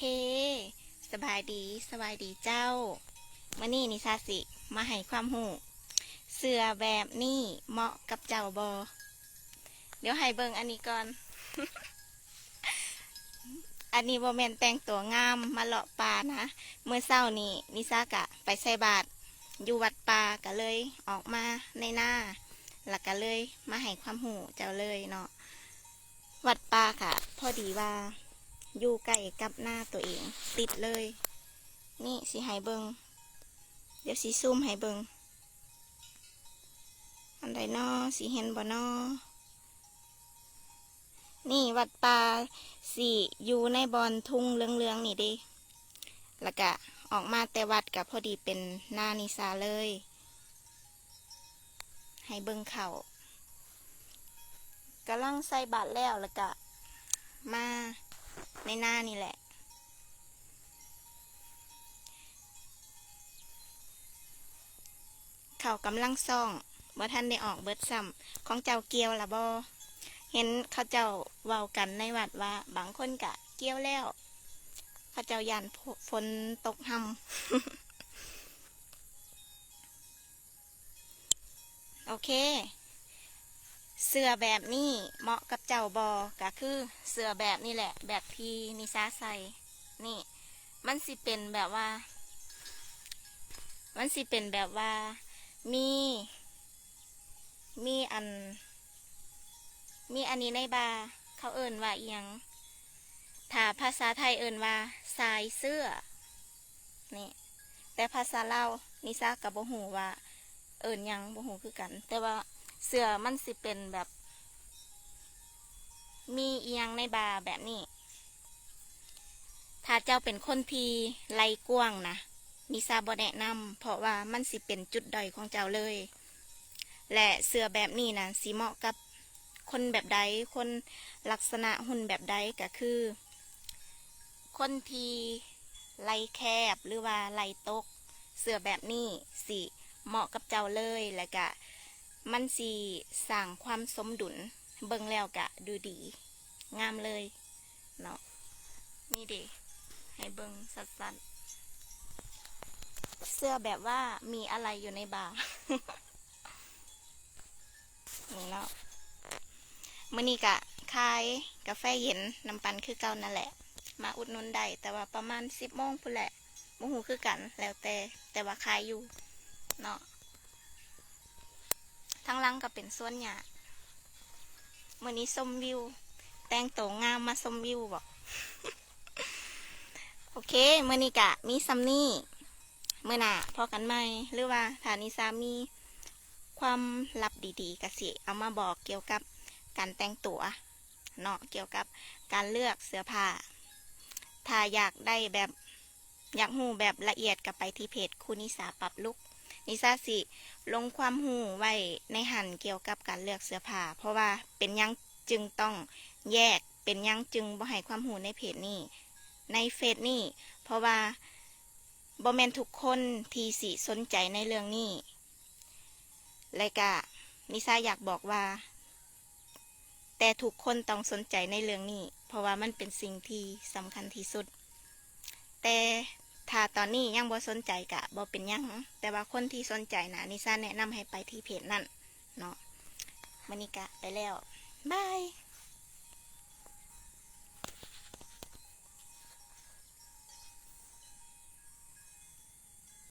ເອ ສະບາຍດີ ສະບາຍດີເຈົ້າ. ມື້ນີ້ນິຊາຊິມາໃຫ້ຄວາມຮູ້ ເສື້ອແບບນີ້ເໝາະກັບເຈົ້າບໍ່? ດຽວໃຫ້ເບິ່ງອັນນີ້ກ່ອນ. ອັນນີ້ບໍ່ແມ່ນແຕ່ງຕົວງາມມາເລາະປ່ານະ. ມື້ເຊົ້ານີ້ນິຊາກະໄປໃສ່ບາດຢູ່ວັດປ່າ ກະເລີຍອອກມາໃນນາ ລະກະເລີຍມາໃຫ້ຄວາມຮູ້ເຈົ້າເລີຍເນາະ. ວັດປ່າກະພໍດີວ່າຢູ່ໃກ້ກັບນາຕົວເອງ ຕິດເລີຍ. ນີ້ຊິໃຫ້ເບິ່ງ ດຽວຊິຊູມໃຫ້ເບິ່ງ. ອັນໃດນໍ ຊິເຫັນບໍ່ນໍ? ນີ້ວັດປ່າຊິຢູ່ໃນບ່ອນທຸງເຫຼືອງໆນີ້ເດ້. ລະກະອອກມາແຕ່ວັດກະພໍດີເປັນນານິຊາເລີຍ. ໃຫ້ເບິ່ງເຂົ້າ ກຳລັງໃສ່ບາດແລ້ວ ລະກະມາໃນນານີ້ແຫຼະ. ເຂົ້າກຳລັງຊ້ອງ ບໍ່ທັນໄດ້ອອກເບິດຊ້ຳ. ຂອງເຈົ້າກ່ຽວລະບໍ່? ເຫັນເຂົາເຈົ້າເວົ້າກັນໃນວັດວ່າ ບາງຄົນກະກ່ຽວແລ້ວ ເຂົາເຈົ້າຢ້ານຝົນຕົກຮຳ. ໂອເຄ ເສື້ອແບບນີ້ເໝາະກັບເຈົ້າບໍ່? ກະຄືເສື້ອແບບນີ້ແຫຼະ ແບບທີ່ນິຊາໃສ່ນີ້. ມັນຊິເປັນແບບວ່າ ມັນຊິເປັນແບບວ່າ ມີ ມີອັນ ມີອັນນີ້ໃນບ່າ ເຂົາເອີ້ນວ່າອີ່ຫຍັງ? ຖ້າພາສາໄທເອີ້ນວ່າ ຊາຍເສື້ອ ນີ້. ແຕ່ພາສາລາວນິຊາກະບໍ່ຮູ້ວ່າເອີ້ນຫຍັງ ບໍ່ຮູ້ຄືກັນ. ແຕ່ວ່າເສື້ອມັນຊິເປັນແບບ ມີອີ່ຫຍັງໃນບ່າແບບນີ້. ຖ້າເຈົ້າເປັນຄົນທີ່ໄຫຼ່ກວ້າງນະ ນິຊາບໍ່ແນະນຳ ເພາະວ່າມັນຊິເປັນຈຸດດ້ອຍຂອງເຈົ້າເລີຍ. ແລະ ເສື້ອແບບນີ້ນະ ຊິເໝາະກັບຄົນແບບໃດ? ຄົນລັກສະນະຫຸ່ນແບບໃດ? ກະຄື ຄົນທີ່ໄຫຼ່ແຄບ ຫຼືວ່າໄຫຼ່ຕົກ ເສື້ອແບບນີ້ຊິເໝາະກັບເຈົ້າເລີຍ ແລະກະມັນຊິສ້າງຄວາມສົມດຸນ ເບິ່ງແລ້ວກະດູດີ ງາມເລີຍເນາະ. ນີ້ເດ ໃຫ້ເບິ່ງຊັດໆ ເສື້ອແບບວ່າມີອາໄລຢູ່ໃນບ່າ. ນີ້ເນາະ ມື້ນີ້ກະຂາຍກາແຟເຢັນ ນ້ຳປັ່ນຄືເກົ່ານັ້ນແຫຼະ ມາອຸດໜູນໄດ້ ແຕ່ວ່າປະມານສິບໂມງພຸ້ນແຫຼະ ບໍ່ຮູ້ຄືກັນ ແລ້ວແຕ່ ແຕ່ວ່າຂາຍຢູ່ເນາະ. ທາງຫຼັງກະເປັນສວນຫຍ້າ. ມື້ນີ້ຊົມວິວ ແຕ່ງໂຕງາມມາຊົມວິວບໍ? ໂອເຄ ມື້ນີ້ກະມີສ່ຳນີ້ ມື້ໜ້າພໍ້ກັນໃໝ່ ຫຼືວ່າຖ້ານິຊາມີຄວາມລັບດີໆ ກະຊິເອົາມາບອກກ່ຽວກັບການແຕ່ງຕົວເນາະ ກ່ຽວກັບການເລືອກເສື້ອຜ້າ. ຖ້າຢາກໄດ້ແບບ ຢາກຮູ້ແບບລະອຽດກະໄປທີ່ເພຈຄູນິຊາປັບລຸກ. ນິຊາຊິລົງຄວາມຮູ້ໄວ້ໃນຫັ້ນກ່ຽວກັບການເລືອກເສື້ອຜ້າ ເພາະວ່າເປັນຫຍັງຈຶ່ງຕ້ອງແຍກ ເປັນຫຍັງຈຶ່ງບໍ່ໃຫ້ຄວາມຮູ້ໃນເພຈນີ້ ໃນເຟສນີ້ ເພາະວ່າບໍ່ແມ່ນທຸກຄົນທີ່ຊິສົນໃຈໃນເລື່ອງນີ້ ແລະກະນິຊາຢາກບອກວ່າ ແຕ່ທຸກຄົນຕ້ອງສົນໃຈໃນເລື່ອງນີ້ ເພາະວ່າມັນເປັນສິ່ງທີ່ສຳຄັນທີ່ສຸດ. ແຕ່ຖ້າຕອນນີ້ຍັງບໍ່ສົນໃຈກະບໍ່ເປັນຫຍັງ ແຕ່ວ່າຄົນທີ່ສົນໃຈນະ ນິຊາແນະນຳໃຫ້ໄປທີ່ເພຈນັ້ນເນາະ. ມື້ນີ້ກະໄປແລ້ວ ບາຍ.